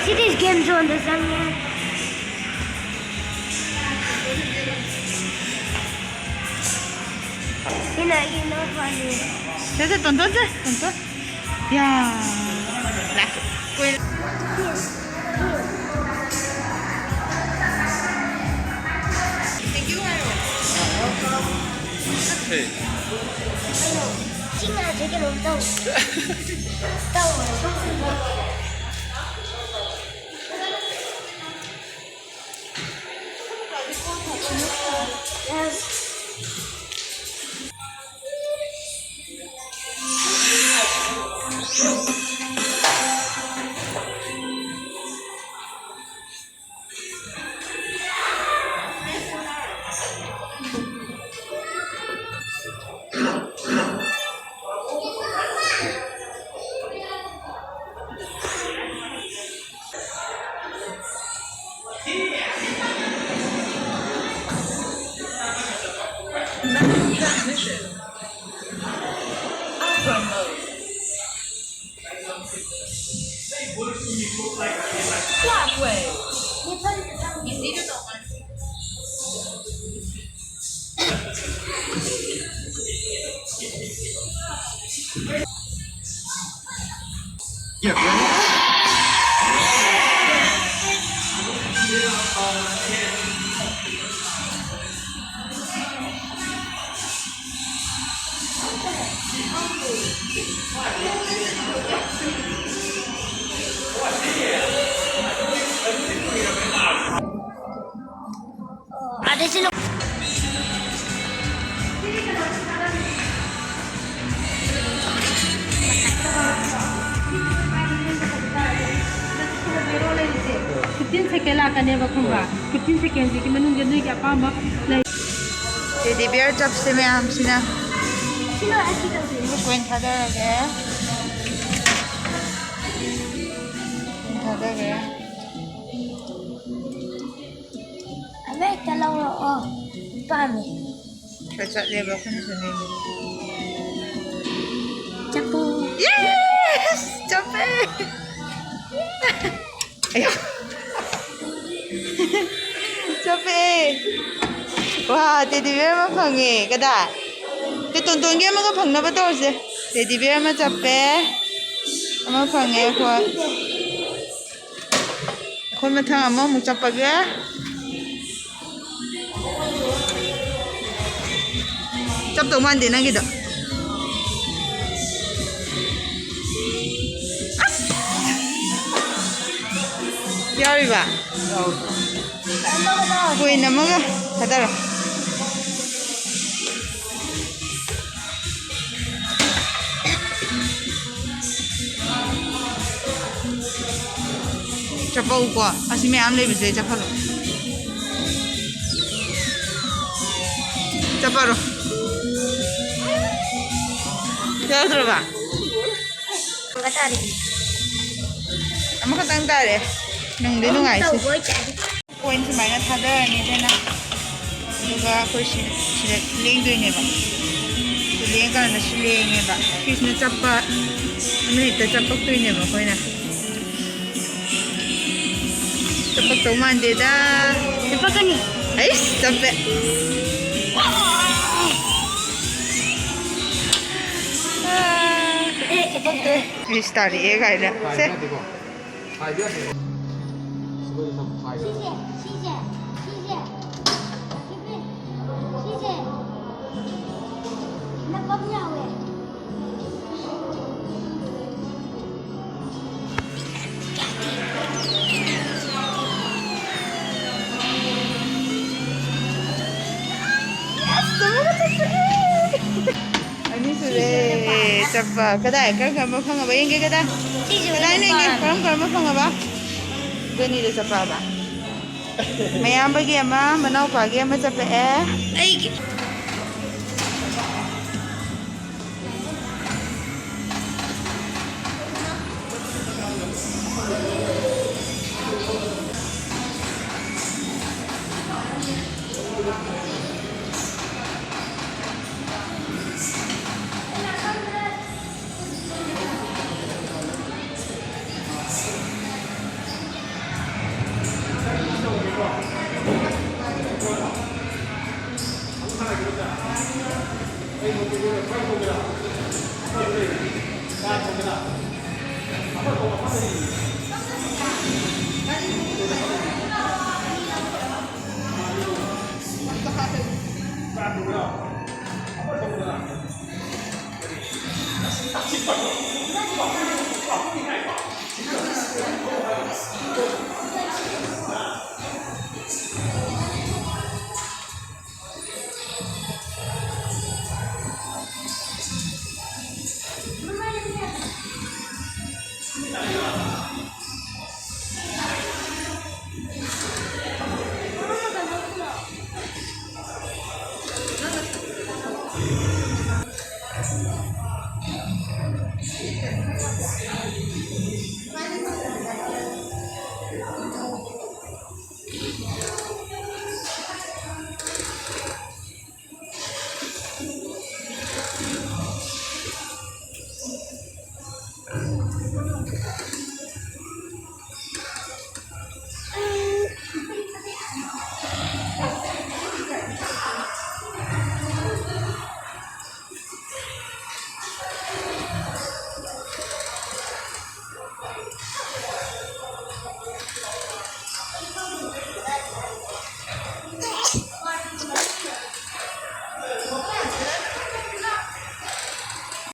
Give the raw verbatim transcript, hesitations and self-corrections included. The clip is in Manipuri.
ꯁꯤꯗꯤ ꯒꯦꯝ ꯖꯣꯟꯗ ꯆꯪꯉꯦ꯫ ꯁꯤꯅ ꯑꯩꯒꯤ ꯏꯅꯥꯎꯄꯥꯅꯤ꯫ ꯁꯦ, ꯁꯦ, ꯇꯣꯟꯇꯣꯟ, ꯁꯦ, ꯇꯣꯟꯇꯣꯟ꯫ ꯌꯥ꯫ ꯂꯥꯛ꯫ ꯀꯨꯏꯔꯦ꯫ ꯆꯤꯡ ꯉꯥꯁꯦ ꯀꯩꯅꯣꯝ ꯇꯧ-, ꯇꯧꯋꯦ꯫ ꯑꯗꯩꯁꯤꯅ ꯐꯤꯐꯇꯤꯟ ꯁꯦꯀꯦꯟ ꯂꯥꯛꯀꯅꯦꯕ, ꯈꯪꯕ꯭ꯔꯥ? ꯐꯤꯐꯇꯤꯟ ꯁꯦꯀꯦꯟꯁꯤꯒꯤ ꯃꯅꯨꯡꯗ ꯅꯣꯏꯒꯤ ꯑꯄꯥꯝꯕ ꯂꯩ꯫ ꯇꯦꯗꯤ ꯕꯤꯌꯔ ꯆꯞꯁꯦ ꯃꯌꯥꯝꯁꯤꯅ꯫ ꯀꯣꯏꯟ ꯊꯥꯗꯔꯒꯦ꯫ ꯀꯣꯏꯟ ꯊꯥꯗꯔꯦ꯫ ꯑꯃ ꯍꯦꯛꯇ ꯂꯧꯔꯛꯑꯣ꯫ ꯄꯥꯝꯃꯦ꯫ ꯈꯔ ꯆꯠꯂꯦꯕ ꯑꯩꯈꯣꯏꯅ ꯁꯨꯅꯤꯡꯉꯤ꯫ ꯆꯠꯄꯨ꯫ ꯌꯦꯁ! ꯆꯠꯄꯦ! ꯑꯌꯥ꯫ ꯆꯞꯄꯦ꯫ ꯋꯥ, teddy bear ꯑꯃ ꯐꯪꯉꯦ꯫ ꯀꯗꯥꯏ? ꯇꯨ ꯇꯣꯟꯇꯣꯟꯒꯤ ꯑꯃꯒ ꯐꯪꯅꯕ ꯇꯧꯔꯁꯦ꯫ Teddy bear ꯑꯃ ꯆꯞꯄꯦ꯫ ꯑꯃ ꯐꯪꯉꯦ ꯑꯩꯈꯣꯏ꯫ ꯑꯩꯈꯣꯏ ꯃꯊꯪ ꯑꯃꯃꯨꯛ ꯆꯞꯄꯒꯦ꯫ ꯆꯞꯇꯧ ꯃꯥꯟꯗꯦ ꯅꯪꯒꯤꯗꯣ꯫ ꯑꯁ! ꯌꯥꯎꯔꯤꯕ? ꯀꯣꯏꯟ ꯑꯃꯒ ꯊꯥꯗꯔꯣ꯫ ꯆꯞꯄꯛꯎꯀꯣ꯫ ꯑꯁꯤ ꯃꯌꯥꯝ ꯂꯩꯕꯁꯦ ꯆꯞꯍꯜꯂꯣ꯫ ꯆꯞꯄꯔꯣ꯫ ꯌꯥꯎꯗ꯭ꯔꯕ? ꯑꯃꯈꯛꯇꯪ ꯇꯥꯔꯦ꯫ ꯅꯨꯡꯗꯤ ꯅꯨꯡꯉꯥꯏꯁꯦ꯫ ꯀꯣꯏꯟ ꯁꯨꯃꯥꯏꯅ ꯊꯥꯗꯔꯅꯤꯗꯅ, ꯑꯗꯨꯒ ꯑꯩꯈꯣꯏ ꯁꯤ, ꯁꯤꯗ ꯂꯦꯡꯗꯣꯏꯅꯦꯕ꯫ ꯁꯤ ꯂꯦꯡꯀꯥꯟꯗ ꯁꯤ ꯂꯦꯡꯉꯦꯕ꯫ ꯁꯤꯁꯤꯅ ꯆꯞꯄ, ꯑꯃ ꯍꯦꯛꯇ ꯆꯞꯄꯛꯇꯣꯏꯅꯦꯕ ꯑꯩꯈꯣꯏꯅ꯫ ꯆꯞꯄꯛꯇꯧ ꯃꯥꯟꯗꯦꯗ꯫ ꯆꯞꯄꯛꯀꯅꯤ꯫ ꯑꯩꯁ, ꯆꯞꯄꯦ꯫ ꯑꯥ꯫ ꯑꯦ, ꯆꯞꯄꯛꯇ꯭ꯔꯦ꯫ ꯏꯁ, ꯇꯥꯔꯛꯑꯦ ꯀꯥꯏꯅ꯫ ꯁꯦ꯫ ꯍꯥꯏꯕ ꯌꯥꯗꯦ꯫ ꯁꯤꯕꯨꯗꯤ ꯁꯨꯝ ꯍꯥꯏꯕ ꯌꯥꯗꯦ꯫ ꯁꯤꯁꯦ, ꯁꯤꯁꯦ, ꯁꯤꯁꯦ, ꯁꯤꯁꯦ, ꯁꯤꯁꯦ ꯅꯞꯄ ꯑꯃ ꯌꯥꯎꯋꯦ꯫ ꯑꯅꯤ ꯁꯨꯔꯦ꯫ ꯆꯠꯄ꯫ ꯀꯗꯥꯏ? ꯀꯔꯝ ꯀꯔꯝꯕ ꯐꯪꯉꯕ? ꯌꯦꯡꯒꯦ ꯀꯗꯥꯏ? ꯁꯤꯁꯨ ꯀꯗꯥꯏꯅꯣ ꯌꯦꯡꯒꯦ? ꯅꯤꯄꯥꯟ꯫ ꯀꯔꯝ ꯀꯔꯝꯕ ꯐꯪꯉꯕ? ꯑꯗꯨ ꯑꯅꯤꯗꯣ ꯆꯠꯄꯕ? ꯃꯌꯥꯝꯕꯒꯤ ꯑꯃ, ꯃꯅꯥꯎꯄꯥꯒꯤ ꯑꯃ ꯆꯠꯄꯛꯑꯦ꯫ ꯑꯩꯒꯤ꯫